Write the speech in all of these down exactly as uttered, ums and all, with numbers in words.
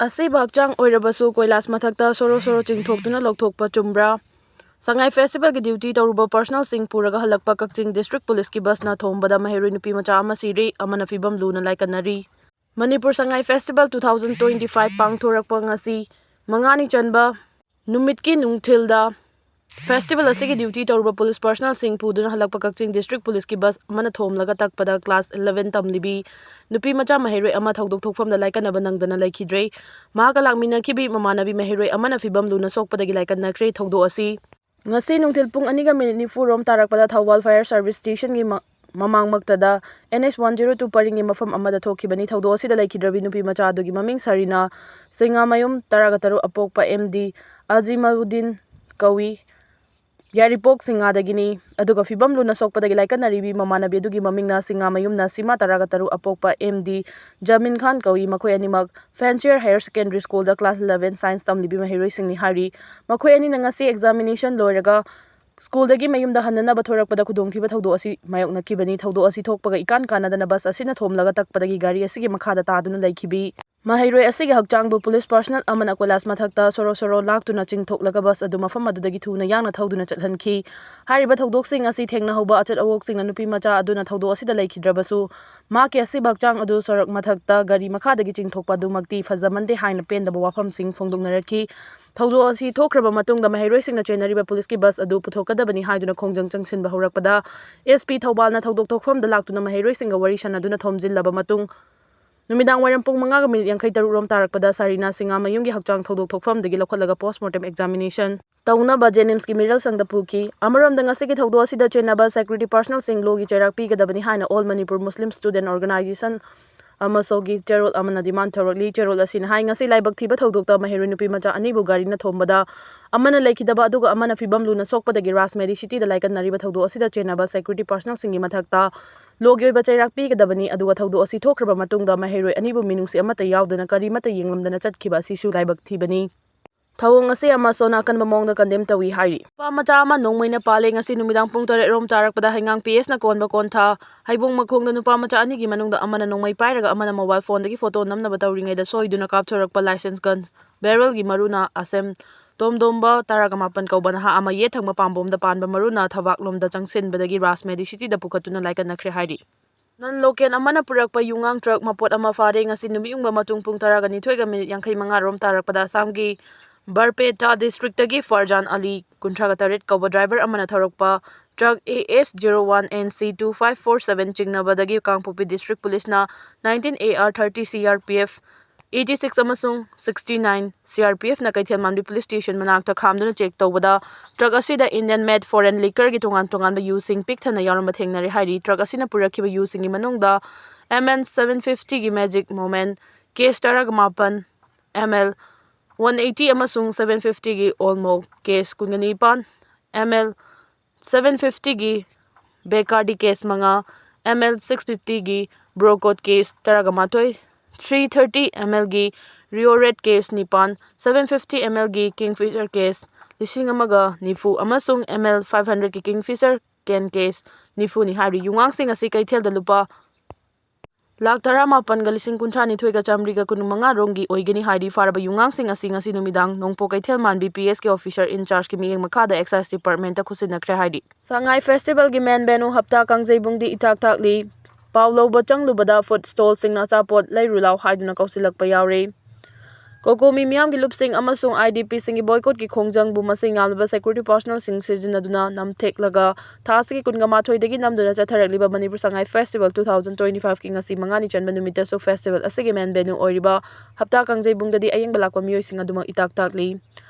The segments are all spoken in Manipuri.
ꯑꯁꯤꯕ ꯍꯛꯆꯥꯡ ꯑꯣꯏꯔꯕꯁꯨ ꯀꯣꯏꯂꯥꯁ ꯃꯊꯛꯇ ꯁꯣꯔꯣ ꯁꯣꯔꯣ ꯆꯤꯡꯊꯣꯛꯇꯨꯅ ꯂꯧꯊꯣꯛꯄ ꯆꯨꯝꯕ꯭ꯔꯥ? ꯁꯉꯥꯏ ꯐꯦꯁꯇꯤꯚꯦꯜꯒꯤ ꯗ꯭ꯌꯨꯇꯤ ꯇꯧꯔꯨꯕ ꯄꯥꯔꯁꯣꯅꯦꯜꯁꯤꯡ ꯄꯨꯔꯒ ꯍꯜꯂꯛꯄ ꯀꯛꯆꯤꯡ ꯗꯤꯁꯇ꯭ꯔꯤꯛ ꯄꯨꯂꯤꯁꯀꯤ ꯕꯁꯅ ꯊꯣꯝꯕꯗ ꯃꯍꯩꯔꯣꯏ ꯅꯨꯄꯤ ꯃꯆꯥ ꯑꯃ ꯁꯤꯔꯦ, ꯑꯃꯅ ꯐꯤꯕꯝ ꯂꯨꯅ ꯂꯥꯏꯀꯠꯅꯔꯤ꯫ Manipur Sangai festival two thousand twenty five ꯄꯥꯡꯊꯣꯔꯛꯄ ꯉꯁꯤ ꯃꯉꯥꯅꯤ ꯆꯟꯕ ꯅꯨꯃꯤꯠꯀꯤ ꯅꯨꯡꯊꯤꯜꯗ ꯐꯦꯁꯇꯤꯚꯦꯜ ꯑꯁꯤꯒꯤ ꯗ꯭ꯌꯨꯇꯤ ꯇꯧꯔꯨꯕ ꯄꯨꯂꯤꯁ ꯄꯥꯔꯁꯣꯅꯦꯜꯁꯤꯡ ꯄꯨꯗꯨꯅ ꯍꯜꯂꯛꯄ ꯀꯛꯆꯤꯡ ꯗꯤꯁꯇ꯭ꯔꯤꯛ ꯄꯨꯂꯤꯁꯀꯤ ꯕꯁ ꯑꯃꯅ ꯊꯣꯝꯂꯒ ꯇꯛꯄꯗ ꯀ꯭ꯂꯥꯁ eleven ꯇꯝꯂꯤꯕꯤ ꯅꯨꯄꯤ ꯃꯆꯥ ꯃꯍꯩꯔꯣꯏ ꯑꯃ ꯊꯧꯗꯣꯛ ꯊꯣꯛꯐꯝꯗ ꯂꯥꯏꯀꯠꯅꯕ ꯅꯪꯗꯅ ꯂꯩꯈꯤꯗ꯭ꯔꯦ꯫ ꯃꯍꯥꯛꯀ ꯂꯥꯛꯃꯤꯟꯅꯈꯤꯕꯤ ꯃꯃꯥꯟꯅꯕꯤ ꯃꯍꯩꯔꯣꯏ ꯑꯃꯅ ꯐꯤꯕꯝ ꯂꯨꯅ ꯁꯣꯛꯄꯗꯒꯤ ꯂꯥꯏꯀꯠꯅꯈ꯭ꯔꯦ꯫ ꯊꯧꯗꯣꯛ ꯑꯁꯤ ꯉꯁꯤ ꯅꯨꯡꯊꯤꯜ ꯄꯨꯡ ꯑꯅꯤꯒ ꯃꯤꯅꯤꯠ ꯅꯤꯐꯨ ꯔꯣꯝ ꯇꯥꯔꯛꯄꯗ ꯊꯧꯕꯥꯜ ꯐꯥꯌꯔ ꯁꯥꯔꯚꯤꯁ ꯁ꯭ꯇꯦꯁꯟꯒꯤ ꯃ-, ꯃꯃꯥꯡꯃꯛꯇꯗ N H one zero two ꯄꯔꯤꯡꯒꯤ ꯃꯐꯝ ꯑꯃꯗ ꯊꯣꯛꯈꯤꯕꯅꯤ꯫ ꯊꯧꯗꯣꯛ ꯑꯁꯤꯗ ꯂꯩꯈꯤꯗ꯭ꯔꯕꯤ ꯅꯨꯄꯤ ꯃꯆꯥ ꯑꯗꯨꯒꯤ ꯃꯃꯤꯡ ꯁꯔꯤꯅꯥ ꯁꯤꯡꯉꯥꯃꯌꯨꯝ, ꯇꯔꯥꯒ ꯇꯔꯨꯛ, ꯑꯄꯣꯛꯄ M D ꯑꯖꯤꯃꯥꯎꯗꯤꯟ ꯀꯧꯏ꯫ ꯌꯥꯏꯔꯤꯄꯣꯛ ꯁꯤꯡꯉꯥꯗꯒꯤꯅꯤ꯫ ꯑꯗꯨꯒ ꯐꯤꯕꯝ ꯂꯨꯅ ꯁꯣꯛꯄꯗꯒꯤ ꯂꯥꯏꯀꯠꯅꯔꯤꯕꯤ ꯃꯃꯥꯟꯅꯕꯤ ꯑꯗꯨꯒꯤ ꯃꯃꯤꯡꯅ ꯁꯤꯡꯉꯥꯃꯌꯨꯝꯅ ꯁꯤꯃꯥ, ꯇꯔꯥꯒ ꯇꯔꯨꯛ, ꯑꯄꯣꯛꯄ M D ꯖꯃꯤꯟ ꯈꯥꯟ ꯀꯧꯏ꯫ ꯃꯈꯣꯏ ꯑꯅꯤꯃꯛ ꯐꯦꯟꯁꯤꯌꯔ ꯍꯥꯌꯔ ꯁꯦꯀꯦꯟꯗꯔꯤ ꯁ꯭ꯀꯨꯜꯗ ꯀ꯭ꯂꯥꯁ eleven ꯁꯥꯏꯟꯁ ꯇꯝꯂꯤꯕꯤ ꯃꯍꯩꯔꯣꯏꯁꯤꯡꯅꯤ ꯍꯥꯏꯔꯤ꯫ ꯃꯈꯣꯏ ꯑꯅꯤꯅ ꯉꯁꯤ ꯑꯦꯛꯖꯥꯃꯤꯅꯦꯁꯟ ꯂꯣꯏꯔꯒ ꯁ꯭ꯀꯨꯜꯗꯒꯤ ꯃꯌꯨꯝꯗ ꯍꯟꯅꯅꯕ ꯊꯣꯔꯛꯄꯗ ꯈꯨꯗꯣꯡꯊꯤꯕ ꯊꯧꯗꯣꯛ ꯑꯁꯤ ꯃꯥꯌꯣꯛꯅꯈꯤꯕꯅꯤ꯫ ꯊꯧꯗꯣꯛ ꯑꯁꯤ ꯊꯣꯛꯄꯒ ꯏꯀꯥꯟ ꯀꯥꯟꯅꯗꯅ ꯕꯁ ꯑꯁꯤꯅ ꯊꯣꯝꯂꯒ ꯇꯛꯄꯗꯒꯤ ꯒꯥꯔꯤ ꯑꯁꯤꯒꯤ ꯃꯈꯥꯗ ꯇꯥꯗꯨꯅ ꯂꯩꯈꯤꯕꯤ ꯃꯍꯩꯔꯣꯏ ꯑꯁꯤꯒꯤ ꯍꯛꯆꯥꯡꯕꯨ ꯄꯨꯂꯤꯁ ꯄꯥꯔꯁꯣꯅꯦꯜ ꯑꯃꯅ ꯀꯣꯏꯂꯥꯁ ꯃꯊꯛꯇ ꯁꯣꯔꯣ ꯁꯣꯔꯣ ꯂꯥꯛꯇꯨꯅ ꯆꯤꯡꯊꯣꯛꯂꯒ ꯕꯁ ꯑꯗꯨ ꯃꯐꯝ ꯑꯗꯨꯗꯒꯤ ꯊꯨꯅ ꯌꯥꯡꯅ ꯊꯧꯗꯨꯅ ꯆꯠꯍꯟꯈꯤ꯫ ꯍꯥꯏꯔꯤꯕ ꯊꯧꯗꯣꯛꯁꯤꯡ ꯑꯁꯤ ꯊꯦꯡꯅꯍꯧꯕ ꯑꯆꯠ ꯑꯋꯣꯛꯁꯤꯡꯅ ꯅꯨꯄꯤ ꯃꯆꯥ ꯑꯗꯨꯅ ꯊꯧꯗꯣꯛ ꯑꯁꯤꯗ ꯂꯩꯈꯤꯗ꯭ꯔꯕꯁꯨ, ꯃꯍꯥꯛꯀꯤ ꯑꯁꯤꯕ ꯍꯛꯆꯥꯡ ꯑꯗꯨ ꯁꯣꯔꯣꯛ ꯃꯊꯛꯇ ꯒꯥꯔꯤ ꯃꯈꯥꯗꯒꯤ ꯆꯤꯡꯊꯣꯛꯄ ꯑꯗꯨꯃꯛꯇꯤ ꯐꯖꯃꯟꯗꯦ ꯍꯥꯏꯅ ꯄꯦꯟꯗꯕ ꯋꯥꯐꯝꯁꯤꯡ ꯐꯣꯡꯗꯣꯛꯅꯔꯛꯈꯤ꯫ ꯊꯧꯗꯣꯛ ꯑꯁꯤ ꯊꯣꯛꯈ꯭ꯔꯕ ꯃꯇꯨꯡꯗ ꯃꯍꯩꯔꯣꯏꯁꯤꯡꯅ ꯆꯦꯟꯅꯔꯤꯕ ꯄꯨꯂꯤꯁꯀꯤ ꯕꯁ ꯑꯗꯨ ꯄꯨꯊꯣꯛꯀꯗꯕꯅꯤ ꯍꯥꯏꯗꯨꯅ ꯈꯣꯡꯖꯪ ꯆꯪꯁꯤꯟꯕ ꯍꯧꯔꯛꯄꯗ, S P ꯊꯧꯕꯥꯜꯅ ꯊꯧꯗꯣꯛ ꯊꯣꯛꯐꯝꯗ ꯂꯥꯛꯇꯨꯅ ꯃꯍꯩꯔꯣꯏꯁꯤꯡꯒ ꯋꯥꯔꯤ ꯁꯥꯟꯅꯗꯨꯅ ꯊꯣꯝꯖꯤꯜꯂꯕ ꯃꯇꯨꯡ, ꯅꯨꯃꯤꯗꯥꯡ ꯋꯥꯏꯔꯝ ꯄꯨꯡ ꯃꯉꯥꯒ ꯃꯤꯅꯤꯠ ꯌꯥꯡꯈꯩ ꯇꯔꯨꯛ ꯔꯣꯝ ꯇꯥꯔꯛꯄꯗ ꯁꯥꯔꯤꯅꯥ ꯁꯤꯡꯉꯥꯃꯌꯨꯝꯒꯤ ꯍꯛꯆꯥꯡ ꯊꯧꯗꯣꯛ ꯊꯣꯛꯐꯝꯗꯒꯤ ꯂꯧꯈꯠꯂꯒ ꯄꯣꯁꯃꯣꯔꯇꯦꯝ ꯑꯦꯛꯖꯥꯃꯤꯅꯦꯁꯟ ꯇꯧꯅꯕ ꯖꯦꯅꯤꯝꯁꯀꯤ ꯃꯤꯔꯦꯜ ꯁꯪꯗ ꯄꯨꯈꯤ꯫ ꯑꯃꯔꯣꯝꯗ ꯉꯁꯤꯒꯤ ꯊꯧꯗꯣꯛ ꯑꯁꯤꯗ ꯆꯦꯟꯅꯕ ꯁꯦꯀ꯭ꯌꯨꯔꯤꯇꯤ ꯄꯥꯔꯁꯣꯅꯦꯜꯁꯤꯡ ꯂꯣꯒꯤ ꯆꯩꯔꯥꯛ ꯄꯤꯒꯗꯕꯅꯤ ꯍꯥꯏꯅ All Manipur Muslim Student Organisation, ꯑꯃꯁꯣꯒꯤ ꯆꯦꯔꯣꯜ ꯑꯃꯅ ꯗꯤꯃꯥꯟ ꯇꯧꯔꯛꯂꯤ꯫ ꯆꯦꯔꯣꯜ ꯑꯁꯤꯅ ꯍꯥꯏ, ꯉꯁꯤ ꯂꯥꯏꯕꯛ ꯊꯤꯕ ꯊꯧꯗꯣꯛꯇ ꯃꯍꯩꯔꯣꯏ ꯅꯨꯄꯤ ꯃꯆꯥ ꯑꯅꯤꯕꯨ ꯒꯥꯔꯤꯅ ꯊꯣꯝꯕꯗ ꯑꯃꯅ ꯂꯩꯈꯤꯗꯕ ꯑꯗꯨꯒ ꯑꯃꯅ ꯐꯤꯕꯝ ꯂꯨꯅ ꯁꯣꯛꯄꯗꯒꯤ ꯔꯥꯖꯃꯦꯔꯤ ꯁꯤꯇꯤꯗ ꯂꯥꯏꯀꯠꯅꯔꯤꯕ ꯊꯧꯗꯣꯛ ꯑꯁꯤꯗ ꯆꯦꯟꯅꯕ ꯁꯦꯀ꯭ꯌꯨꯔꯤꯇꯤ ꯄꯥꯔꯁꯣꯅꯦꯜꯁꯤꯡꯒꯤ ꯃꯊꯛꯇ ꯂꯣꯒꯤ ꯑꯣꯏꯕ ꯆꯩꯔꯥꯛ ꯄꯤꯒꯗꯕꯅꯤ, ꯑꯗꯨꯒ ꯊꯧꯗꯣꯛ ꯑꯁꯤ ꯊꯣꯛꯈ꯭ꯔꯕ ꯃꯇꯨꯡꯗ ꯃꯍꯩꯔꯣꯏ ꯑꯅꯤꯕꯨ ꯃꯤꯅꯨꯡꯁꯤ ꯑꯃꯠꯇ ꯌꯥꯎꯗꯅ ꯀꯔꯤꯃꯠꯇ ꯌꯦꯡꯂꯝꯗꯅ ꯆꯠꯈꯤꯕ ꯑꯁꯤꯁꯨ ꯂꯥꯏꯕꯛ ꯊꯤꯕꯅꯤ꯫ ꯊꯧꯑꯣꯡ ꯑꯁꯤ ꯌꯥꯝꯅ ꯑꯁꯣꯟ ꯑꯀꯟꯕ ꯃꯑꯣꯡꯗ condemn ꯇꯧꯏ ꯍꯥꯏꯔꯤ꯫ ꯅꯨꯄꯥ ꯃꯆꯥ ꯑꯃ ꯅꯣꯡꯃꯩꯅ ꯄꯥꯜꯂꯦ꯫ ꯉꯁꯤ ꯅꯨꯃꯤꯗꯥꯡ ꯄꯨꯡ ꯇꯔꯦꯠ ꯔꯣꯝ ꯇꯥꯔꯛꯄꯗ ꯍꯩꯉꯥꯡ ꯄꯤ ꯑꯦꯁꯅ ꯀꯣꯟꯕ ꯀꯣꯟꯊꯥ ꯍꯩꯕꯨꯡ ꯃꯈꯣꯡꯗ ꯅꯨꯄꯥ ꯃꯆꯥ ꯑꯅꯤꯒꯤ ꯃꯅꯨꯡꯗ ꯑꯃꯅ ꯅꯣꯡꯃꯩ ꯄꯥꯏꯔꯒ ꯑꯃꯅ mobile phoneꯗꯒꯤ photo ꯅꯝꯅꯕ ꯇꯧꯔꯤꯉꯩꯗ ꯁꯣꯏꯗꯨꯅ ꯀꯥꯞꯊꯣꯔꯛꯄ licensed gun barrelꯒꯤ ꯃꯔꯨꯅ ꯑꯁꯦꯝ ꯇꯣꯝꯗꯣꯝꯕ ꯇꯔꯥꯒ ꯃꯥꯄꯟ ꯀꯧꯕ ꯅꯍꯥ ꯑꯃ ꯌꯦꯠ ꯊꯪꯕ ꯄꯥꯝꯕꯣꯝꯗ ꯄꯥꯟꯕ ꯃꯔꯨꯅ ꯊꯕꯥꯛꯂꯣꯝꯗ ꯆꯪꯁꯤꯟꯕꯗꯒꯤ ꯔꯥꯖ ꯃꯦꯗꯤꯁꯤꯇꯤꯗ ꯄꯨꯈꯠꯇꯨꯅ ꯂꯥꯏꯀꯠꯅꯈ꯭ꯔꯦ ꯍꯥꯏꯔꯤ꯫ Non local ꯑꯃꯅ ꯄꯨꯔꯛꯄ ꯌꯨꯉꯥꯡ truck ꯃꯄꯣꯠ ꯑꯃ ꯐꯥꯔꯦ꯫ ꯉꯁꯤ ꯅꯨꯃꯤꯠꯌꯨꯡꯕ ꯃꯇꯨꯡ ꯄꯨꯡ ꯇꯔꯥꯒ ꯅꯤꯊꯣꯏꯒ minute ꯌꯥꯡꯈꯩ ꯃꯉꯥ ꯔꯣꯝ ꯇꯥꯔꯛꯄꯗ ꯑꯁꯥꯝꯒꯤ ꯕꯔꯄꯦꯇꯥ districtꯇꯒꯤ ꯐꯔꯖꯥꯟ ꯑꯂꯤ, ꯀꯨꯟꯊ꯭ꯔꯥꯒ ꯇꯔꯦꯠ ꯀꯧꯕ driver ꯑꯃꯅ ꯊꯧꯔꯛꯄ truck A S zero one N C two five four seven ꯆꯤꯡꯅꯕꯗꯒꯤ Kangpokpi district policeꯅ nineteen A R thirty C R P F eighty six ꯑꯃꯁꯨꯡ sixty nine C R P Fꯅ ꯀꯩꯊꯦꯜ ꯃꯥꯟꯕꯤ police station ꯃꯅꯥꯛꯇ ꯈꯥꯝꯗꯨꯅ check ꯇꯧꯕꯗ truck ꯑꯁꯤꯗ Indian made foreign liquorꯒꯤ ꯇꯣꯉꯥꯟ ꯇꯣꯉꯥꯟꯕ ꯌꯨꯁꯤꯡ ꯄꯤꯛ ꯊꯟꯅ ꯌꯥꯎꯔꯝꯕ ꯊꯦꯡꯅꯔꯦ ꯍꯥꯏꯔꯤ꯫ Truck ꯑꯁꯤꯅ ꯄꯨꯔꯛꯈꯤꯕ ꯌꯨꯁꯤꯡꯒꯤ ꯃꯅꯨꯡꯗ M L seven fiftyꯒꯤ Magic Moment case ꯇꯔꯥꯒ ꯃꯥꯄꯟ, M L one eighty ꯑꯃꯁꯨꯡ seven fiftyꯒꯤ Old Malt case ꯀꯨꯟꯒ ꯅꯤꯄꯥꯟ, M L seven fiftyꯒꯤ Bacardi case ꯃꯉꯥ, M L six fiftyꯒꯤ Brocote case ꯇꯔꯥꯒ ꯃꯥꯊꯣꯏ, three thirty M Lꯒꯤ Rio Red case ꯅꯤꯄꯥꯟ, seven fifty M Lꯒꯤ Kingfisher case ꯂꯤꯁꯤꯡ ꯑꯃꯒ ꯅꯤꯐꯨ ꯑꯃꯁꯨꯡ M L five hundredꯀꯤ Kingfisher can case ꯅꯤꯐꯨꯅꯤ ꯍꯥꯏꯔꯤ꯫ ꯌꯨꯉꯥꯡꯁꯤꯡ ꯑꯁꯤ ꯀꯩꯊꯦꯜꯗ ꯂꯨꯄꯥ ꯂꯥꯈ ꯇꯔꯥꯃꯥꯄꯟꯒ ꯂꯤꯁꯤꯡ ꯀꯨꯟꯊ꯭ꯔꯥ ꯅꯤꯊꯣꯏꯒ ꯆꯥꯃꯔꯤꯒ ꯀꯨꯟꯃꯉꯥ ꯔꯣꯝꯒꯤ ꯑꯣꯏꯒꯅꯤ ꯍꯥꯏꯔꯤ꯫ ꯐꯥꯔꯕ ꯌꯨꯉꯥꯡꯁꯤꯡ ꯑꯁꯤ ꯉꯁꯤ ꯅꯨꯃꯤꯗꯥꯡ ꯅꯣꯡꯄꯣꯛ ꯀꯩꯊꯦꯜ ꯃꯥꯟꯕꯤ P S K officer in chargeꯀꯤ ꯃꯤꯠꯌꯦꯡ ꯃꯈꯥꯗ excise departmentꯇ ꯈꯨꯠꯁꯤꯟꯅꯈ꯭ꯔꯦ ꯍꯥꯏꯔꯤ꯫ ꯁꯉꯥꯏ festivalꯒꯤ main venue ꯍꯞꯇꯥ ꯀꯥꯡꯖꯩꯕꯨꯡꯗꯤ ꯏꯇꯥꯛ ꯇꯥꯛꯂꯤ꯫ ꯄꯥꯎ ꯂꯧꯕ ꯆꯪꯂꯨꯕꯗ food stallꯁꯤꯡꯅ ꯑꯆꯥꯄꯣꯠ ꯂꯩꯔꯨ ꯂꯥꯎ ꯍꯥꯏꯗꯨꯅ ꯀꯧꯁꯤꯜꯂꯛꯄ ꯌꯥꯎꯔꯦ꯫ ꯀꯣꯀꯣꯃꯤ ꯃꯤꯌꯥꯝꯒꯤ ꯂꯨꯞꯁꯤꯡ ꯑꯃꯁꯨꯡ IDPꯁꯤꯡꯒꯤ boycottꯀꯤ ꯈꯣꯡꯖꯪꯕꯨ ꯃꯁꯤꯡ ꯌꯥꯝꯂꯕ security personnelꯁꯤꯡ ꯁꯤꯖꯤꯟꯅꯗꯨꯅ ꯅꯝꯊꯦꯛꯂꯒ ꯊꯥ ꯑꯁꯤꯒꯤ ꯀꯨꯟꯒ ꯃꯥꯊꯣꯏꯗꯒꯤ ꯅꯝꯗꯨꯅ ꯆꯠꯊꯔꯛꯂꯤꯕ Manipur Sangai festival two thousand twenty fiveꯀꯤ ꯉꯁꯤ ꯃꯉꯥꯅꯤ ꯆꯟꯕ ꯅꯨꯃꯤꯠꯇꯁꯨ festival ꯑꯁꯤꯒꯤ main venue ꯑꯣꯏꯔꯤꯕ ꯍꯞꯇꯥ ꯀꯥꯡꯖꯩꯕꯨꯡꯗꯗꯤ ꯑꯌꯦꯡꯕ ꯂꯥꯛꯄ ꯃꯤꯑꯣꯏꯁꯤꯡ ꯑꯗꯨꯃꯛ ꯏꯇꯥꯛ ꯇꯥꯛꯂꯤ꯫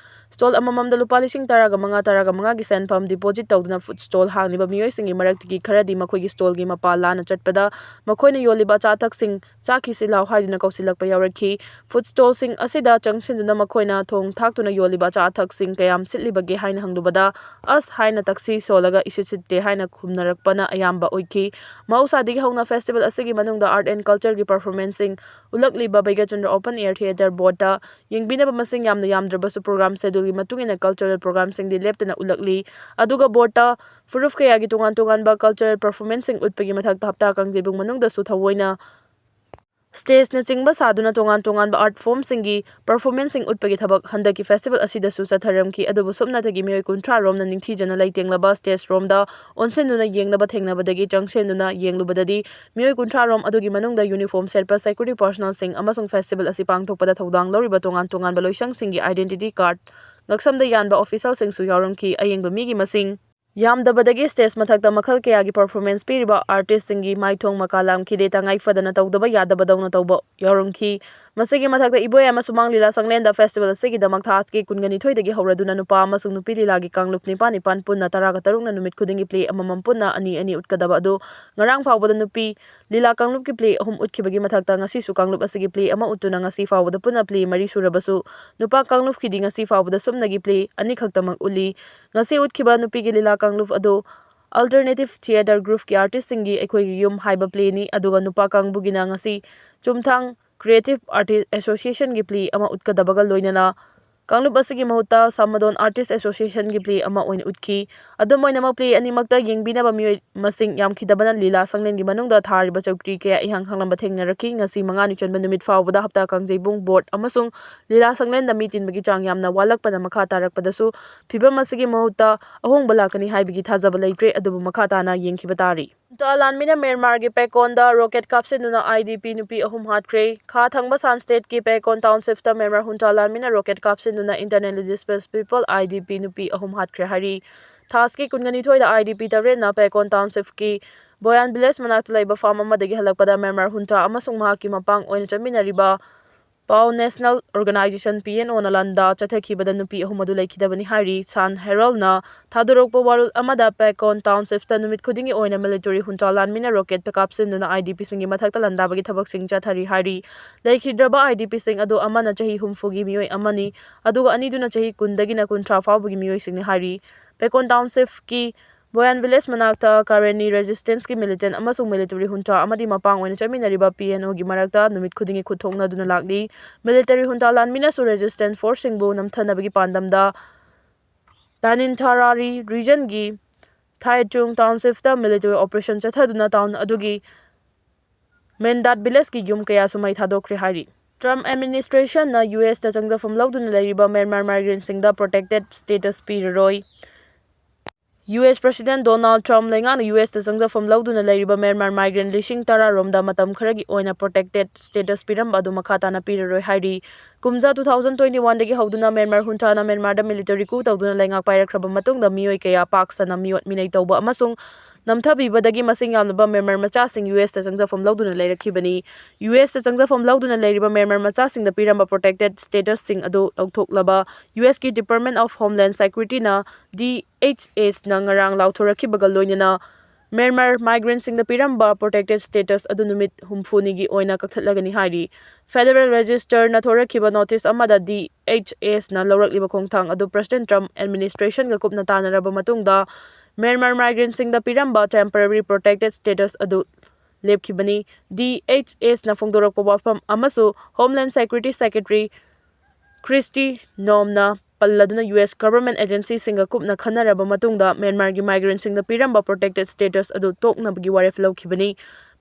ꯁ꯭ꯇꯣꯜ ꯑꯃꯃꯝꯗ ꯂꯨꯄꯥ ꯂꯤꯁꯤꯡ ꯇꯔꯥꯒ ꯃꯉꯥ, ꯇꯔꯥꯒ ꯃꯉꯥꯒꯤ ꯁꯦꯟꯐꯝ ꯗꯤꯄꯣꯖꯤꯠ ꯇꯧꯗꯨꯅ ꯐꯨꯗ ꯁ꯭ꯇꯣꯜ ꯍꯥꯡꯂꯤꯕ ꯃꯤꯑꯣꯏꯁꯤꯡꯒꯤ ꯃꯔꯛꯇꯒꯤ ꯈꯔꯗꯤ ꯃꯈꯣꯏꯒꯤ ꯁ꯭ꯇꯣꯜꯒꯤ ꯃꯄꯥ ꯂꯥꯟꯅ ꯆꯠꯄꯗ ꯃꯈꯣꯏꯅ ꯌꯣꯜꯂꯤꯕ ꯑꯆꯥ ꯑꯊꯛꯁꯤꯡ ꯆꯥꯈꯤꯁꯤ ꯂꯥꯎ ꯍꯥꯏꯗꯨꯅ ꯀꯧꯁꯤꯜꯂꯛꯄ ꯌꯥꯎꯔꯛꯈꯤ꯫ ꯐꯨꯗ ꯁ꯭ꯇꯣꯜꯁꯤꯡ ꯑꯁꯤꯗ ꯆꯪꯁꯤꯟꯗꯨꯅ ꯃꯈꯣꯏꯅ ꯊꯣꯡ ꯊꯥꯛꯇꯨꯅ ꯌꯣꯜꯂꯤꯕ ꯑꯆꯥ ꯑꯊꯛꯁꯤꯡ ꯀꯌꯥꯝ ꯁꯤꯠꯂꯤꯕꯒꯦ ꯍꯥꯏꯅ ꯍꯪꯂꯨꯕꯗ, "ꯑꯁ" ꯍꯥꯏꯅ ꯇꯛꯁꯤ ꯁꯣꯜꯂꯒ "ꯏꯁꯤꯠ ꯁꯤꯠꯇꯦ" ꯍꯥꯏꯅ ꯈꯨꯝꯅꯔꯛꯄꯅ ꯑꯌꯥꯝꯕ ꯑꯣꯏꯈꯤ꯫ ꯃꯍꯧꯁꯥꯗꯒꯤ ꯍꯧꯅ ꯐꯦꯁꯇꯤꯚꯦꯜ ꯑꯁꯤꯒꯤ ꯃꯅꯨꯡꯗ ꯑꯥꯔꯠ ꯑꯦꯟ ꯀꯜꯆꯔꯒꯤ ꯄꯔꯐꯣꯔꯃꯦꯟꯁꯁꯤꯡ ꯎꯠꯂꯛꯂꯤꯕ ꯕꯩꯒ꯭ꯌꯥꯆꯟꯗ꯭ꯔ ꯑꯣꯄꯟ ꯑꯦꯌꯔ ꯊꯤꯌꯦꯇꯔ ꯕꯣꯔꯗꯇ ꯌꯦꯡꯕꯤꯅꯕ ꯃꯁꯤꯡ ꯌꯥꯝꯅ ꯌꯥꯝꯗ꯭ꯔꯕꯁꯨ ꯄ꯭ꯔꯣꯒ꯭ꯔꯥꯝ ꯁꯦꯗ꯭ꯌꯨꯜꯒꯤ ꯃꯇꯨꯡ ꯏꯟꯅ ꯀꯜꯆꯔꯦꯜ ꯄ꯭ꯔꯣꯒ꯭ꯔꯥꯝꯁꯤꯡꯗꯤ ꯂꯦꯞꯇꯅ ꯎꯠꯂꯛꯂꯤ꯫ ꯑꯗꯨꯒ ꯕꯣꯔꯗꯇ ꯐꯨꯔꯨꯞ ꯀꯌꯥꯒꯤ ꯇꯣꯉꯥꯟ ꯇꯣꯉꯥꯟꯕ ꯀꯜꯆꯔꯦꯜ ꯄꯔꯐꯣꯔꯃꯦꯟꯁꯁꯤꯡ ꯎꯠꯄꯒꯤ ꯃꯊꯛꯇ ꯍꯞꯇꯥ ꯀꯥꯡꯖꯩꯕꯨꯡ ꯃꯅꯨꯡꯗꯁꯨ ꯊꯑꯣꯏꯅ ꯁ꯭ꯇꯦꯖꯅꯆꯤꯡꯕ ꯁꯥꯗꯨꯅ ꯇꯣꯉꯥꯟ ꯇꯣꯉꯥꯟꯕ ꯑꯥꯔꯠ ꯐꯣꯔꯝꯁꯤꯡꯒꯤ ꯄꯔꯐꯣꯔꯃꯦꯟꯁꯁꯤꯡ ꯎꯠꯄꯒꯤ ꯊꯕꯛ ꯍꯟꯗꯛꯀꯤ ꯐꯦꯁꯇꯤꯚꯦꯜ ꯑꯁꯤꯗꯁꯨ ꯆꯠꯊꯔꯝꯈꯤ꯫ ꯑꯗꯨꯕꯨ ꯁꯨꯞꯅꯇꯒꯤ ꯃꯤꯑꯣꯏ ꯀꯨꯟꯊ꯭ꯔꯥ ꯔꯣꯝꯅ ꯅꯤꯡꯊꯤꯖꯅ ꯂꯩꯇꯦꯡꯂꯕ ꯁ꯭ꯇꯦꯖ ꯔꯣꯝꯗ ꯑꯣꯟꯁꯤꯟꯗꯨꯅ ꯌꯦꯡꯅꯕ ꯊꯦꯡꯅꯕꯗꯒꯤ ꯆꯪꯁꯤꯟꯗꯨꯅ ꯌꯦꯡꯂꯨꯕꯗꯗꯤ ꯃꯤꯑꯣꯏ ꯀꯨꯟꯊ꯭ꯔꯥ ꯔꯣꯝ ꯑꯗꯨꯒꯤ ꯃꯅꯨꯡꯗ ꯌꯨꯅꯤꯐꯣꯔꯝ ꯁꯦꯠꯄ ꯁꯦꯀ꯭ꯌꯨꯔꯤꯇꯤ ꯄꯔꯁꯣꯅꯦꯜꯁꯤꯡ ꯑꯃꯁꯨꯡ ꯐꯦꯁꯇꯤꯚꯦꯜ ꯑꯁꯤ ꯄꯥꯡꯊꯣꯛꯄꯗ ꯊꯧꯗꯥꯡ ꯂꯧꯔꯤꯕ ꯇꯣꯉꯥꯟ ꯇꯣꯉꯥꯟꯕ ꯂꯣꯏꯁꯪꯁꯤꯡꯒꯤ ꯑꯥꯏꯗꯦꯟꯇꯤꯇꯤ ꯀꯥꯔꯗ ꯉꯛꯁꯝꯗ ꯌꯥꯟꯕ ꯑꯣꯐꯤꯁꯤꯌꯦꯜꯁꯤꯡꯁꯨ ꯌꯥꯎꯔꯝꯈꯤ꯫ ꯑꯌꯦꯡꯕ ꯃꯤꯒꯤ ꯃꯁꯤꯡ ꯌꯥꯝꯗꯕꯗꯒꯤ ꯁ꯭ꯇꯦꯖ ꯃꯊꯛꯇ ꯃꯈꯜ ꯀꯌꯥꯒꯤ ꯄꯔꯐꯣꯔꯃꯦꯟꯁ ꯄꯤꯔꯤꯕ ꯑꯥꯔꯇꯤꯁꯁꯤꯡꯒꯤ ꯃꯥꯏꯊꯣꯡ ꯃꯀꯥ ꯂꯥꯝꯈꯤꯗꯦ꯫ ꯇꯉꯥꯏ ꯐꯗꯅ ꯇꯧꯗꯕ ꯌꯥꯗꯕꯗꯧꯅ ꯇꯧꯕ ꯌꯥꯎꯔꯝꯈꯤ꯫ ꯃꯁꯤꯒꯤ ꯃꯊꯛꯇ ꯏꯕꯣꯌꯥꯏꯃ ꯁꯨꯃꯥꯡ ꯂꯤꯂꯥ ꯁꯪꯂꯦꯟꯗ ꯐꯦꯁꯇꯤꯚꯦꯜ ꯑꯁꯤꯒꯤꯗꯃꯛ ꯊꯥꯒꯤ ꯀꯨꯟꯒꯅꯤꯊꯣꯏꯗꯒꯤ ꯍꯧꯔꯗꯨꯅ ꯅꯨꯄꯥ ꯑꯃꯁꯨꯡ ꯅꯨꯄꯤ ꯂꯤꯂꯥꯒꯤ ꯀꯥꯡꯂꯨꯞ ꯅꯤꯄꯥꯟ ꯅꯤꯄꯥꯟ ꯄꯨꯟꯅ ꯇꯔꯥꯒ ꯇꯔꯨꯛꯅ ꯅꯨꯃꯤꯠ ꯈꯨꯗꯤꯡꯒꯤ ꯄ꯭ꯂꯦ ꯑꯃꯃꯝ ꯄꯨꯟꯅ ꯑꯅꯤ ꯑꯅꯤ ꯎꯠꯀꯗꯕ ꯑꯗꯨ ꯉꯔꯥꯡ ꯐꯥꯎꯕꯗ ꯅꯨꯄꯤ ꯂꯤꯂꯥ ꯀꯥꯡꯂꯨꯞꯀꯤ ꯄ꯭ꯂꯦ ꯑꯍꯨꯝ ꯎꯠꯈꯤꯕꯒꯤ ꯃꯊꯛꯇ ꯉꯁꯤꯁꯨ ꯀꯥꯡꯂꯨꯞ ꯑꯁꯤꯒꯤ ꯄ꯭ꯂꯦ ꯑꯃ ꯎꯠꯇꯨꯅ ꯉꯁꯤ ꯐꯥꯎꯕꯗ ꯄꯨꯟꯅ ꯄ꯭ꯂꯦ ꯃꯔꯤ ꯁꯨꯔꯕꯁꯨ ꯅꯨꯄꯥ ꯀꯥꯡꯂꯨꯞꯀꯤꯗꯤ ꯉꯁꯤ ꯐꯥꯎꯕꯗ ꯁꯨꯞꯅꯒꯤ ꯄ꯭ꯂꯦ ꯑꯅꯤꯈꯛꯇꯃꯛ ꯎꯠꯂꯤ꯫ ꯉꯁꯤ ꯎꯠꯈꯤꯕ ꯅꯨꯄꯤꯒꯤ ꯂꯤꯂꯥ ꯀꯥꯡꯂꯨꯞ ꯑꯗꯨ ꯑꯜꯇꯔꯅꯦꯇꯤꯚ ꯊꯤꯌꯦꯇꯔ ꯒ꯭ꯔꯨꯞꯀꯤ ꯑꯥꯔꯇꯤꯁꯁꯤꯡꯒꯤ ꯑꯩꯈꯣꯏꯒꯤ ꯌꯨꯝ ꯍꯥꯏꯕ ꯄ꯭ꯂꯦꯅꯤ, ꯑꯗꯨꯒ ꯅꯨꯄꯥ ꯀꯥꯡꯕꯨꯒꯤꯅ ꯉꯁꯤ ꯆꯨꯝꯊꯥꯡ ꯀ꯭ꯔꯤꯌꯦꯇꯤꯚ ꯑꯥꯔꯇꯤꯁ ꯑꯦꯁꯣꯁꯤꯌꯦꯁꯟꯒꯤ ꯄ꯭ꯂꯦ ꯑꯃ ꯎꯠꯀꯗꯕꯒ ꯂꯣꯏꯅꯅ ꯀꯥꯡꯂꯨꯞ ꯑꯁꯤꯒꯤ ꯃꯍꯨꯠꯇ ꯁꯃꯥꯗꯣꯟ ꯑꯥꯔꯇꯤꯁ ꯑꯦꯁꯣꯁꯤꯌꯦꯁꯟꯒꯤ ꯄ꯭ꯂꯦ ꯑꯃ ꯑꯣꯏꯅ ꯎꯠꯈꯤ꯫ ꯑꯗꯨꯝ ꯑꯣꯏꯅꯃꯛ, ꯄ꯭ꯂꯦ ꯑꯅꯤꯃꯛꯇ ꯌꯦꯡꯕꯤꯅꯕ ꯃꯤꯑꯣꯏ ꯃꯁꯤꯡ ꯌꯥꯝꯈꯤꯗꯕꯅ ꯂꯤꯂꯥ ꯁꯪꯂꯦꯟꯒꯤ ꯃꯅꯨꯡꯗ ꯊꯥꯔꯤꯕ ꯆꯧꯀ꯭ꯔꯤ ꯀꯌꯥ ꯏꯍꯥꯡ ꯍꯥꯡꯂꯝꯕ ꯊꯦꯡꯅꯔꯛꯈꯤ꯫ ꯉꯁꯤ ꯃꯉꯥꯅꯤ ꯆꯟꯕ ꯅꯨꯃꯤꯠ ꯐꯥꯎꯕꯗ ꯍꯞꯇꯥ ꯀꯥꯡꯖꯩꯕꯨꯡ ꯕꯣꯔꯗ ꯑꯃꯁꯨꯡ ꯂꯤꯂꯥ ꯁꯪꯂꯦꯟꯗ ꯃꯤ ꯇꯤꯟꯕꯒꯤ ꯆꯥꯡ ꯌꯥꯝꯅ ꯋꯥꯠꯂꯛꯄꯅ ꯃꯈꯥ ꯇꯥꯔꯛꯄꯗꯁꯨ ꯐꯤꯚꯝ ꯑꯁꯤꯒꯤ ꯃꯍꯨꯠꯇ ꯑꯍꯣꯡꯕ ꯂꯥꯛꯀꯅꯤ ꯍꯥꯏꯕꯒꯤ ꯊꯥꯖꯕ ꯂꯩꯇ꯭ꯔꯦ, ꯑꯗꯨꯕꯨ ꯃꯈꯥ ꯇꯥꯅ ꯌꯦꯡꯈꯤꯕ ꯇꯥꯔꯤ꯫ ꯍꯨꯟꯇꯥ ꯂꯥꯟꯃꯤꯅ ꯃ꯭ꯌꯥꯟꯃꯥꯔꯒꯤ ꯄꯦꯀꯣꯟꯗ ꯔꯣꯀꯦꯠ ꯀꯥꯞꯁꯤꯟꯗꯨꯅ ꯑꯥꯏ ꯗꯤ ꯄꯤ ꯅꯨꯄꯤ ꯑꯍꯨꯝ ꯍꯥꯠꯈ꯭ꯔꯦ꯫ ꯈꯥ ꯊꯪꯕ ꯁꯥꯟ ꯁ꯭ꯇꯦꯠꯀꯤ ꯄꯦꯀꯣꯟ ꯇꯥꯎꯟꯁꯤꯞꯇ ꯃ꯭ꯌꯥꯟꯃꯥꯔ ꯍꯨꯟꯇꯥ ꯂꯥꯟꯃꯤꯅ ꯔꯣꯀꯦꯠ ꯀꯥꯞꯁꯤꯟꯗꯨꯅ internally displaced people, I D P, ꯅꯨꯄꯤ ꯑꯍꯨꯝ ꯍꯥꯠꯈ꯭ꯔꯦ ꯍꯥꯏꯔꯤ꯫ ꯊꯥꯁꯀꯤ ꯀꯨꯟꯒꯅꯤꯊꯣꯏꯗ ꯑꯥꯏ ꯗꯤ ꯄꯤ ꯇꯔꯦꯠꯅ ꯄꯦꯀꯣꯟ ꯇꯥꯎꯟꯁꯤꯞꯀꯤ ꯕꯣꯌꯥꯟ ꯚꯤꯂꯦꯖ ꯃꯅꯥꯛꯇ ꯂꯩꯕ ꯐꯥꯔꯝ ꯑꯃꯗꯒꯤ ꯍꯜꯂꯛꯄꯗ ꯃ꯭ꯌꯥꯟꯃꯥꯔ ꯍꯨꯟꯇꯥ ꯑꯃꯁꯨꯡ ꯃꯍꯥꯛꯀꯤ ꯃꯄꯥꯡ ꯑꯣꯏꯅ ꯆꯠꯃꯤꯟꯅꯔꯤꯕ Paw National Organization, P N O ꯅ ꯂꯥꯟꯗꯥ ꯆꯠꯊꯈꯤꯕꯗ ꯅꯨꯄꯤ ꯑꯍꯨꯝ ꯑꯗꯨ ꯂꯩꯈꯤꯗꯕꯅꯤ ꯍꯥꯏꯔꯤ꯫ Sun Herald ꯅ ꯊꯥꯗꯣꯔꯛꯄ ꯋꯥꯔꯣꯜ ꯑꯃꯗ Pecon Township ꯇ ꯅꯨꯃꯤꯠ ꯈꯨꯗꯤꯡꯒꯤ ꯑꯣꯏꯅ military ꯍꯨꯟꯆꯥ ꯂꯥꯟꯃꯤꯅ rocket ꯇ ꯀꯥꯞꯁꯤꯟꯗꯨꯅ I D P ꯁꯤꯡꯒꯤ ꯃꯊꯛꯇ ꯂꯥꯟꯗꯥꯕꯒꯤ ꯊꯕꯛꯁꯤꯡ ꯆꯠꯊꯔꯤ ꯍꯥꯏꯔꯤ꯫ ꯂꯩꯈꯤꯗ꯭ꯔꯕ I D P ꯁꯤꯡ ꯑꯗꯨ ꯑꯃꯅ ꯆꯍꯤ ꯍꯨꯝꯐꯨꯒꯤ ꯃꯤꯑꯣꯏ ꯑꯃꯅꯤ, ꯑꯗꯨꯒ ꯑꯅꯤꯗꯨꯅ ꯆꯍꯤ ꯀꯨꯟꯗꯒꯤꯅ ꯀꯨꯟꯊ꯭ꯔꯥ ꯐꯥꯎꯕꯒꯤ ꯃꯤꯑꯣꯏꯁꯤꯡꯅꯤ ꯍꯥꯏꯔꯤ꯫ Pecon Township ꯀꯤ Boyan Village ꯃꯅꯥꯛꯇ Karenni Resistance ꯀꯤ militant ꯑꯃꯁꯨꯡ military junta ꯑꯃꯗꯤ ꯃꯄꯥꯡ ꯑꯣꯏꯅ ꯆꯠꯃꯤꯟꯅꯔꯤꯕ P N O ꯒꯤ ꯃꯔꯛꯇ ꯅꯨꯃꯤꯠ ꯈꯨꯗꯤꯡꯒꯤ ꯈꯨꯠ ꯊꯣꯛꯅꯗꯨꯅ ꯂꯥꯛꯂꯤ꯫ Military junta ꯂꯥꯟꯃꯤꯅꯁꯨ resistance force ꯁꯤꯡꯕꯨ ꯅꯝꯊꯅꯕꯒꯤ ꯄꯥꯟꯗꯝꯗ Tanintharari region ꯒꯤ Thaichung Township ꯇ military operation ꯆꯠꯊꯗꯨꯅ town ꯑꯗꯨꯒꯤ Mendat village ꯀꯤ ꯌꯨꯝ ꯀꯌꯥꯁꯨ ꯃꯩ ꯊꯥꯗꯣꯛꯈ꯭ꯔꯦ ꯍꯥꯏꯔꯤ꯫ Trump administration ꯅ U S ꯇ ꯆꯪꯖꯐꯝ ꯂꯧꯗꯨꯅ ꯂꯩꯔꯤꯕ Myanmar migrant ꯁꯤꯡꯗ protected status ꯄꯤꯔꯔꯣꯏ꯫ U S President Donald Trump ꯂꯩꯉꯥꯛꯅ U S ꯇ ꯆꯪꯖꯐꯝ ꯂꯧꯗꯨꯅ ꯂꯩꯔꯤꯕ Myanmar migrant ꯂꯤꯁꯤꯡ ꯇꯔꯥ ꯔꯣꯝꯗ ꯃꯇꯝ ꯈꯔꯒꯤ ꯑꯣꯏꯅ protected status ꯄꯤꯔꯝꯕ ꯑꯗꯨ ꯃꯈꯥ ꯇꯥꯅ ꯄꯤꯔꯔꯣꯏ ꯍꯥꯏꯔꯤ꯫ ꯀꯨꯝꯖꯥ two thousand twenty one ꯗꯒꯤ ꯍꯧꯗꯨꯅ Myanmar junta ꯅ Myanmar ꯗ military coup ꯇꯧꯗꯨꯅ ꯂꯩꯉꯥꯛ ꯄꯥꯏꯔꯛꯈ꯭ꯔꯕ ꯃꯇꯨꯡꯗ ꯃꯤꯑꯣꯏ ꯀꯌꯥ ꯄꯥꯛ ꯁꯟꯅ ꯃꯤꯑꯣꯠ ꯃꯤꯅꯩ ꯇꯧꯕ ꯑꯃꯁꯨꯡ ꯅꯝꯊꯕꯤꯕꯗꯒꯤ ꯃꯁꯤꯡ ꯌꯥꯝꯂꯕ Myanmar ꯃꯆꯥꯁꯤꯡ U S ꯇ ꯆꯪꯖꯐꯝ ꯂꯧꯗꯨꯅ ꯂꯩꯔꯛꯈꯤꯕꯅꯤ꯫ U S ꯇ ꯆꯪꯖꯐꯝ ꯂꯧꯗꯨꯅ ꯂꯩꯔꯤꯕ Myanmar ꯃꯆꯥꯁꯤꯡꯗ ꯄꯤꯔꯝꯕ protected status ꯁꯤꯡ ꯑꯗꯨ ꯂꯧꯊꯣꯛꯂꯕ U S ꯀꯤ Department of Homeland Security ꯅ D H S ꯅ ꯉꯔꯥꯡ ꯂꯥꯎꯊꯣꯔꯛꯈꯤꯕꯒ ꯂꯣꯏꯅꯅ Myanmar migrant ꯁꯤꯡꯗ ꯄꯤꯔꯝꯕ protected status ꯑꯗꯨ ꯅꯨꯃꯤꯠ ꯍꯨꯝꯐꯨꯅꯤꯒꯤ ꯑꯣꯏꯅ ꯀꯛꯊꯠꯂꯒꯅꯤ ꯍꯥꯏꯔꯤ꯫ Federal Register ꯅ ꯊꯣꯔꯛꯈꯤꯕ notice ꯑꯃꯗ D H S ꯅ ꯂꯧꯔꯛꯂꯤꯕ ꯈꯣꯡꯊꯥꯡ ꯑꯗꯨ President Trump administration ꯒ ꯀꯨꯞꯅ ꯇꯥꯟꯅꯔꯕ ꯃꯇꯨꯡꯗ Myanmar migrant ꯁꯤꯡꯗ ꯄꯤꯔꯝꯕ temporary protected status ꯑꯗꯨ ꯂꯦꯞꯈꯤꯕꯅꯤ꯫ D H S ꯅ ꯐꯣꯡꯗꯣꯔꯛꯄ ꯋꯥꯐꯝ ꯑꯃꯁꯨ Homeland Security Secretary Kristi Noem ꯅ ꯄꯜꯂꯗꯨꯅ U S government agency ꯁꯤꯡꯒ ꯀꯨꯞꯅ ꯈꯟꯅꯔꯕ ꯃꯇꯨꯡꯗ Myanmar ꯒꯤ migrant ꯁꯤꯡꯗ ꯄꯤꯔꯝꯕ protected status ꯑꯗꯨ ꯇꯣꯛꯅꯕꯒꯤ ꯋꯥꯔꯦꯞ ꯂꯧꯈꯤꯕꯅꯤ꯫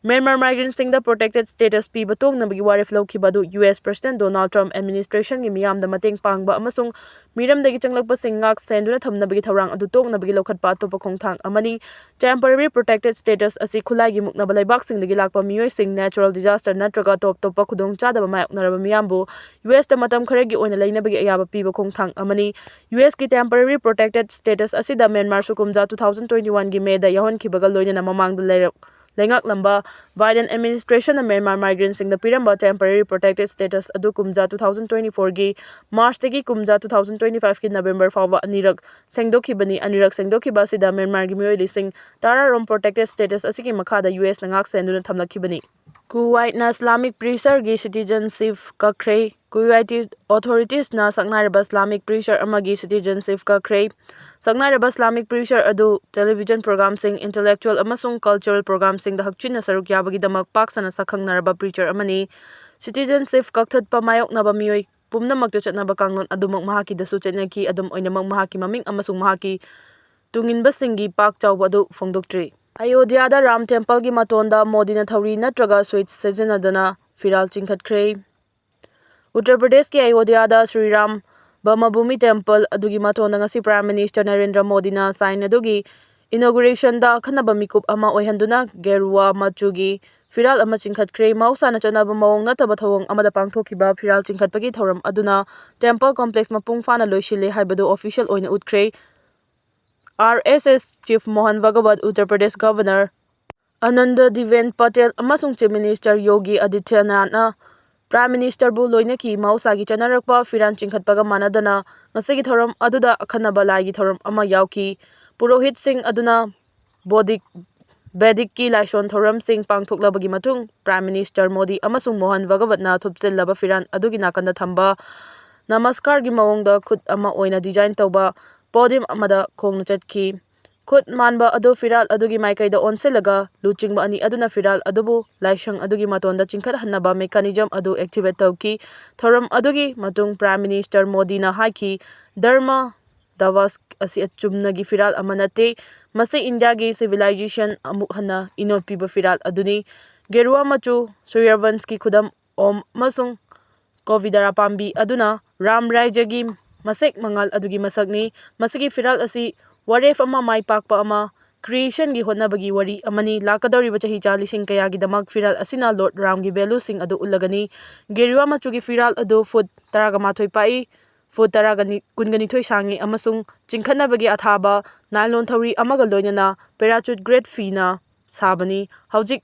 Myanmar migrant ꯁꯤꯡꯗ protected status ꯄꯤꯕ ꯇꯣꯛꯅꯕꯒꯤ ꯋꯥꯔꯦꯞ ꯂꯧꯈꯤꯕ ꯑꯗꯨ U S President Donald Trump administration ꯒꯤ ꯃꯤꯌꯥꯝꯗ ꯃꯇꯦꯡ ꯄꯥꯡꯕ ꯑꯃꯁꯨꯡ ꯃꯤꯔꯝꯗꯒꯤ ꯆꯪꯂꯛꯄꯁꯤꯡ ꯉꯥꯛ ꯁꯦꯟꯗꯨꯅ ꯊꯝꯅꯕꯒꯤ ꯊꯧꯔꯥꯡ ꯑꯗꯨ ꯇꯣꯛꯅꯕꯒꯤ ꯂꯧꯈꯠꯄ ꯑꯇꯣꯞꯄ ꯈꯣꯡꯊꯥꯡ ꯑꯃꯅꯤ꯫ Temporary protected status ꯑꯁꯤ ꯈꯨꯠꯂꯥꯏꯒꯤ ꯃꯨꯛꯅꯕ ꯂꯩꯕꯥꯛꯁꯤꯡꯗꯒꯤ ꯂꯥꯛꯄ ꯃꯤꯑꯣꯏꯁꯤꯡ, natural disaster ꯅꯠꯇ꯭ꯔꯒ ꯇꯣꯞ ꯇꯣꯞꯄ ꯈꯨꯗꯣꯡꯆꯥꯗꯕ ꯃꯥꯌꯣꯛꯅꯔꯕ ꯃꯤꯌꯥꯝꯕꯨ U S ꯇ ꯃꯇꯝ ꯈꯔꯒꯤ ꯑꯣꯏꯅ ꯂꯩꯅꯕꯒꯤ ꯑꯌꯥꯕ ꯄꯤꯕ ꯈꯣꯡꯊꯥꯡ ꯑꯃꯅꯤ꯫ U S ꯀꯤ temporary protected status ꯑꯁꯤꯗ Myanmar ꯁꯨ ꯀꯨꯝꯖꯥ two thousand twenty one ꯒꯤ May ꯗ ꯌꯥꯎꯍꯟꯈꯤꯕꯒ ꯂꯣꯏꯅꯅ ꯃꯃꯥꯡꯗ ꯂꯩꯔꯛ-, ꯂꯩꯉꯥꯛꯂꯝꯕ ꯕꯥꯏꯗꯦꯟ ꯑꯦꯗꯃꯤꯅꯤꯁꯇ꯭ꯔꯦꯁꯟꯅ ꯃ꯭ꯌꯥꯟꯃꯥꯔ ꯃꯥꯏꯒ꯭ꯔꯦꯟꯁꯤꯡꯗ ꯄꯤꯔꯝꯕ ꯇꯦꯝꯄꯔꯦꯔꯤ ꯄ꯭ꯔꯣꯇꯦꯛꯇꯦꯗ ꯁ꯭ꯇꯦꯇꯁ ꯑꯗꯨ ꯀꯨꯝꯖꯥ ꯇꯨ ꯊꯥꯎꯖꯟ ꯇ꯭ꯋꯦꯟꯇꯤ ꯐꯣꯔꯒꯤ ꯃꯥꯔꯆꯇꯒꯤ ꯀꯨꯝꯖꯥ ꯇꯨ ꯊꯥꯎꯖꯟ ꯇ꯭ꯋꯦꯟꯇꯤ ꯐꯥꯏꯚꯀꯤ ꯅꯕꯦꯝꯕꯔ ꯐꯥꯎꯕ ꯑꯅꯤꯔꯛ ꯁꯦꯡꯗꯣꯛꯈꯤꯕꯅꯤ꯫ ꯑꯅꯤꯔꯛ ꯁꯦꯡꯗꯣꯛꯈꯤꯕ ꯑꯁꯤꯗ ꯃ꯭ꯌꯥꯟꯃꯥꯔꯒꯤ ꯃꯤꯑꯣꯏ ꯂꯤꯁꯤꯡ ꯇꯔꯥꯔꯣꯝ ꯄ꯭ꯔꯣꯇꯦꯛꯇꯦꯗ ꯁ꯭ꯇꯦꯇꯁ ꯑꯁꯤꯒꯤ ꯃꯈꯥꯗ ꯌꯨ ꯑꯦꯁꯅ ꯉꯥꯛ ꯁꯦꯟꯗꯨꯅ ꯊꯝꯂꯛꯈꯤꯕꯅꯤ꯫ ꯀꯨꯋꯥꯏꯠꯅ ꯏꯁꯂꯥꯃꯤꯛ ꯄ꯭ꯔꯤꯁꯔꯒꯤ ꯁꯤꯇꯤꯖꯟꯁꯤꯞ ꯀꯛꯈ꯭ꯔꯦ꯫ ꯀꯨꯋꯥꯏꯇꯤ ꯑꯣꯊꯣꯔꯤꯇꯤꯁꯅ ꯁꯛꯅꯥꯏꯔꯕ ꯏꯁꯂꯥꯃꯤꯛ ꯄ꯭ꯔꯤꯁꯔ ꯑꯃꯒꯤ ꯁꯤꯇꯤꯖꯟꯁꯤꯞ ꯀꯛꯈ꯭ꯔꯦ꯫ ꯁꯛꯅꯥꯏꯔꯕ ꯏꯁꯂꯥꯃꯤꯛ ꯄ꯭ꯔꯤꯁꯔ ꯑꯗꯨ ꯇꯦꯂꯤꯚꯤꯖꯟ ꯄ꯭ꯔꯣꯒ꯭ꯔꯥꯝꯁꯤꯡ, ꯏꯟꯇꯦꯂꯦꯛꯆꯨꯋꯦꯜ ꯑꯃꯁꯨꯡ ꯀꯜꯆꯔꯦꯜ ꯄ꯭ꯔꯣꯒ꯭ꯔꯥꯝꯁꯤꯡꯗ ꯍꯛꯆꯤꯟꯅ ꯁꯔꯨꯛ ꯌꯥꯕꯒꯤꯗꯃꯛ ꯄꯥꯛ ꯁꯟꯅ ꯁꯛꯈꯪꯅꯔꯕ ꯄ꯭ꯔꯤꯁꯔ ꯑꯃꯅꯤ꯫ ꯁꯤꯇꯤꯖꯟꯁꯤꯞ ꯀꯛꯊꯠꯄ ꯃꯥꯌꯣꯛꯅꯕ ꯃꯤꯑꯣꯏ ꯄꯨꯝꯅꯃꯛꯇ ꯆꯠꯅꯕ ꯀꯥꯡꯂꯣꯟ ꯑꯗꯨꯃꯛ ꯃꯍꯥꯛꯀꯤꯗꯁꯨ ꯆꯠꯅꯈꯤ꯫ ꯑꯗꯨꯝ ꯑꯣꯏꯅꯃꯛ, ꯃꯍꯥꯛꯀꯤ ꯃꯃꯤꯡ ꯑꯃꯁꯨꯡ ꯃꯍꯥꯛꯀꯤ ꯇꯨꯡꯏꯟꯕꯁꯤꯡꯒꯤ ꯄꯥꯛ ꯆꯥꯎꯕ ꯑꯗꯨ ꯐꯣꯡꯗꯣꯛꯇ꯭ꯔꯤ꯫ ꯑꯌꯣꯙ꯭ꯌꯥꯗ ꯔꯥꯝ ꯇꯦꯝꯄꯜꯒꯤ ꯃꯇꯣꯟꯗ ꯃꯣꯗꯤꯅ ꯊꯧꯔꯤ ꯅꯠꯇ꯭ꯔꯒ ꯁ꯭ꯋꯤꯠꯆ ꯁꯤꯖꯤꯟꯅꯗꯅ ꯐꯤꯔꯥꯜ ꯆꯤꯡꯈꯠꯈ꯭ꯔꯦ꯫ ꯎꯠꯇꯔ ꯄ꯭ꯔꯗꯦꯁꯀꯤ ꯑꯌꯣꯙ꯭ꯌꯥꯗ ꯁ꯭ꯔꯤ ꯔꯥꯝ ꯕꯃꯕꯨꯃꯤ ꯇꯦꯝꯄꯜ ꯑꯗꯨꯒꯤ ꯃꯇꯣꯟꯗ ꯉꯁꯤ ꯄ꯭ꯔꯥꯏꯝ ꯃꯤꯅꯤꯁꯇꯔ ꯅꯔꯦꯟꯗ꯭ꯔ ꯃꯣꯗꯤꯅ ꯁꯥꯏꯟ ꯑꯗꯨꯒꯤ ꯏꯅꯣꯒꯨꯔꯦꯁꯟꯗ ꯑꯈꯟꯅꯕ ꯃꯤꯀꯨꯞ ꯑꯃ ꯑꯣꯏꯍꯟꯗꯨꯅ ꯒꯦꯔꯨꯋꯥ ꯃꯆꯨꯒꯤ ꯐꯤꯔꯥꯜ ꯑꯃ ꯆꯤꯡꯈꯠꯈ꯭ꯔꯦ꯫ ꯃꯍꯧꯁꯥꯅ ꯆꯠꯅꯕ ꯃꯑꯣꯡ ꯅꯠꯇꯕ ꯊꯧꯑꯣꯡ ꯑꯃꯗ ꯄꯥꯡꯊꯣꯛꯈꯤꯕ ꯐꯤꯔꯥꯜ ꯆꯤꯡꯈꯠꯄꯒꯤ ꯊꯧꯔꯝ ꯑꯗꯨꯅ ꯇꯦꯝꯄꯜ ꯀꯣꯝꯄ꯭ꯂꯦꯛꯁ ꯃꯄꯨꯡ ꯐꯥꯅ ꯂꯣꯏꯁꯤꯜꯂꯦ ꯍꯥꯏꯕꯗꯨ ꯑꯣꯐꯤꯁꯤꯌꯦꯜ ꯑꯣꯏꯅ ꯎꯠꯈ꯭ꯔꯦ꯫ ꯑꯥꯔ ꯑꯦꯁ ꯑꯦꯁ ꯆꯤꯐ ꯃꯣꯍꯟ ꯚꯒꯋꯠ, ꯎꯠꯇꯔ ꯄ꯭ꯔꯗꯦꯁ ꯒꯚꯔꯅꯔ ꯑꯅꯟꯗ ꯗꯤꯕꯦꯟ ꯄꯇꯦꯜ ꯑꯃꯁꯨꯡ ꯆꯤꯐ ꯃꯤꯅꯤꯁꯇꯔ ꯌꯣꯒꯤ ꯑꯥꯗꯤꯇ꯭ꯌꯅꯥꯊꯅ ꯄ꯭ꯔꯥꯏꯝ ꯃꯤꯅꯤꯁꯇꯔꯕꯨ ꯂꯣꯏꯅꯈꯤ꯫ ꯃꯍꯧꯁꯥꯒꯤ ꯆꯠꯅꯔꯛꯄ ꯐꯤꯔꯥꯜ ꯆꯤꯡꯈꯠꯄꯒ ꯃꯥꯟꯅꯗꯅ ꯉꯁꯤꯒꯤ ꯊꯧꯔꯝ ꯑꯗꯨꯗ ꯑꯈꯟꯅꯕ ꯂꯥꯏꯒꯤ ꯊꯧꯔꯝ ꯑꯃ ꯌꯥꯎꯈꯤ꯫ ꯄꯨꯔꯣꯍꯤꯠꯁꯤꯡ ꯑꯗꯨꯅ ꯕꯣꯗꯤꯛ, ꯚꯦꯗꯤꯛꯀꯤ ꯂꯥꯏꯁꯣꯟ ꯊꯧꯔꯝꯁꯤꯡ ꯄꯥꯡꯊꯣꯛꯂꯕꯒꯤ ꯃꯇꯨꯡ, ꯄ꯭ꯔꯥꯏꯝ ꯃꯤꯅꯤꯁꯇꯔ ꯃꯣꯗꯤ ꯑꯃꯁꯨꯡ ꯃꯣꯍꯟ ꯚꯒꯋꯠꯅ ꯊꯨꯞꯆꯤꯜꯂꯕ ꯐꯤꯔꯥꯜ ꯑꯗꯨꯒꯤ ꯅꯥꯀꯟꯗ ꯊꯝꯕ ꯅꯃꯁꯀꯥꯔꯒꯤ ꯃꯑꯣꯡꯗ ꯈꯨꯠ ꯑꯃ ꯑꯣꯏꯅ ꯗꯤꯖꯥꯏꯟ ꯇꯧꯕ ꯄꯣꯗꯤꯌꯝ ꯑꯃꯗ ꯈꯣꯡꯅ ꯆꯠꯈꯤ꯫ ꯈꯨꯠ ꯃꯥꯟꯕ ꯑꯗꯨ ꯐꯤꯔꯥꯜ ꯑꯗꯨꯒꯤ ꯃꯥꯏꯀꯩꯗ ꯑꯣꯟꯁꯤꯜꯂꯒ, ꯂꯨꯆꯤꯡꯕ ꯑꯅꯤ ꯑꯗꯨꯅ ꯐꯤꯔꯥꯜ ꯑꯗꯨꯕꯨ ꯂꯥꯏꯁꯪ ꯑꯗꯨꯒꯤ ꯃꯇꯣꯟꯗ ꯆꯤꯡꯈꯠꯍꯟꯅꯕ ꯃꯦꯀꯥꯅꯤꯖꯝ ꯑꯗꯨ ꯑꯦꯛꯇꯤꯚꯦꯠ ꯇꯧꯈꯤ꯫ ꯊꯧꯔꯝ ꯑꯗꯨꯒꯤ ꯃꯇꯨꯡ ꯄ꯭ꯔꯥꯏꯝ ꯃꯤꯅꯤꯁꯇꯔ ꯃꯣꯗꯤꯅ ꯍꯥꯏꯈꯤ, "ꯙꯔꯃ ꯗ꯭ꯋꯖ ꯑꯁꯤ ꯑꯆꯨꯝꯅꯒꯤ ꯐꯤꯔꯥꯜ ꯑꯃ ꯅꯠꯇꯦ, ꯃꯁꯤ ꯏꯟꯗꯤꯌꯥꯒꯤ ꯁꯤꯚꯤꯂꯥꯏꯖꯦꯁꯟ ꯑꯃꯨꯛ ꯍꯟꯅ ꯏꯅꯣꯠ ꯄꯤꯕ ꯐꯤꯔꯥꯜ ꯑꯗꯨꯅꯤ"꯫ ꯒꯦꯔꯨꯋꯥ ꯃꯆꯨ, ꯁꯨꯔꯌꯕꯟꯁꯀꯤ ꯈꯨꯗꯝ, ꯑꯣꯝ ꯑꯃꯁꯨꯡ ꯀꯣꯕꯤꯗꯥꯔꯥ ꯄꯥꯝꯕꯤ ꯑꯗꯨꯅ ꯔꯥꯝ ꯔꯥꯏꯖ꯭ꯌꯒꯤ ꯃꯁꯦꯛ ꯃꯉꯥꯜ ꯑꯗꯨꯒꯤ ꯃꯁꯛꯅꯤ꯫ ꯃꯁꯤꯒꯤ ꯐꯤꯔꯥꯜ ꯑꯁꯤ ꯋꯥꯔꯦꯞ ꯑꯃ, ꯃꯥꯏ ꯄꯥꯛꯄ ꯑꯃ, ꯀ꯭ꯔꯤꯌꯦꯁꯟꯒꯤ ꯍꯣꯠꯅꯕꯒꯤ ꯋꯥꯔꯤ ꯑꯃꯅꯤ꯫ ꯂꯥꯛꯀꯗꯧꯔꯤꯕ ꯆꯍꯤ ꯆꯥ ꯂꯤꯁꯤꯡ ꯀꯌꯥꯒꯤꯗꯃꯛ ꯐꯤꯔꯥꯜ ꯑꯁꯤꯅ ꯂꯣꯔꯗ ꯔꯥꯝꯒꯤ ꯚꯦꯂꯨꯁꯤꯡ ꯑꯗꯨ ꯎꯠꯂꯒꯅꯤ꯫ ꯒꯦꯔꯨꯋꯥ ꯃꯆꯨꯒꯤ ꯐꯤꯔꯥꯜ ꯑꯗꯨ ꯐꯨꯠ ꯇꯔꯥꯒ ꯃꯥꯊꯣꯏ ꯄꯥꯛꯏ, ꯐꯨꯠ ꯇꯔꯥꯒ ꯀꯨꯟꯒ ꯅꯤꯊꯣꯏ ꯁꯥꯡꯉꯤ ꯑꯃꯁꯨꯡ ꯆꯤꯡꯈꯠꯅꯕꯒꯤ ꯑꯊꯥꯕ ꯅꯥꯏꯂꯣꯟ ꯊꯧꯔꯤ ꯑꯃꯒ ꯂꯣꯏꯅꯅ ꯄꯦꯔꯥꯆꯨꯠ ꯒ꯭ꯔꯦꯠ ꯐꯤꯅ ꯁꯥꯕꯅꯤ꯫ ꯍꯧꯖꯤꯛ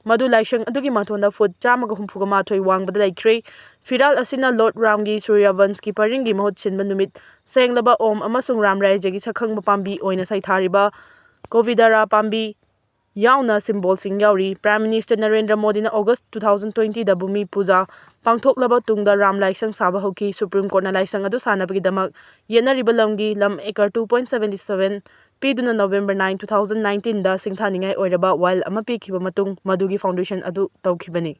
ꯃꯗꯨ ꯂꯥꯏꯁꯪ ꯑꯗꯨꯒꯤ ꯃꯇꯣꯟꯗ ꯐꯨꯠ ꯆꯥꯝꯃꯒ ꯍꯨꯝꯐꯨꯒ ꯃꯥꯊꯣꯏ ꯋꯥꯡꯕꯗ ꯂꯩꯈ꯭ꯔꯦ꯫ ꯐꯤꯔꯥꯜ ꯑꯁꯤꯅ ꯂꯣꯔꯗ ꯔꯥꯝꯒꯤ ꯁꯨꯔ꯭ꯌꯕꯟꯁꯀꯤ ꯄꯔꯤꯡꯒꯤ ꯃꯍꯨꯠ ꯁꯤꯟꯕ ꯅꯨꯃꯤꯠ ꯁꯦꯡꯂꯕ ꯑꯣꯝ ꯑꯃꯁꯨꯡ ꯔꯥꯝ ꯔꯥꯏꯖ꯭ꯌꯒꯤ ꯁꯛꯈꯪꯕ ꯄꯥꯝꯕꯤ ꯑꯣꯏꯅ ꯁꯩꯊꯥꯔꯤꯕ ꯀꯣꯕꯤꯗꯥꯔꯥ ꯄꯥꯝꯕꯤ ꯌꯥꯎꯅ ꯁꯤꯝꯕꯣꯜꯁꯤꯡ ꯌꯥꯎꯔꯤ꯫ ꯄ꯭ꯔꯥꯏꯝ ꯃꯤꯅꯤꯁꯇꯔ ꯅꯔꯦꯟꯗ꯭ꯔ ꯃꯣꯗꯤꯅ ꯑꯣꯒꯁ two thousand twenty ꯗ ꯚꯨꯃꯤ ꯄꯨꯖꯥ ꯄꯥꯡꯊꯣꯛꯂꯕ ꯇꯨꯡꯗ ꯔꯥꯝ ꯂꯥꯏꯁꯪ ꯁꯥꯕ ꯍꯧꯈꯤ꯫ ꯁꯨꯄ꯭ꯔꯤꯝ ꯀꯣꯔꯠꯅ ꯂꯥꯏꯁꯪ ꯑꯗꯨ ꯁꯥꯟꯅꯕꯒꯤꯗꯃꯛ ꯌꯦꯟꯅꯔꯤꯕ ꯂꯝꯒꯤ ꯂꯝ acre two point seven seven ꯄꯤꯗꯨꯅ November nine, two thousand nineteen ꯗ ꯁꯤꯡꯊꯥꯅꯤꯡꯉꯥꯏ ꯑꯣꯏꯔꯕ ꯋꯥꯌꯦꯜ ꯑꯃ ꯄꯤꯈꯤꯕ ꯃꯇꯨꯡ ꯃꯗꯨꯒꯤ ꯐꯥꯎꯟꯗꯦꯁꯟ ꯑꯗꯨ ꯇꯧꯈꯤꯕꯅꯤ꯫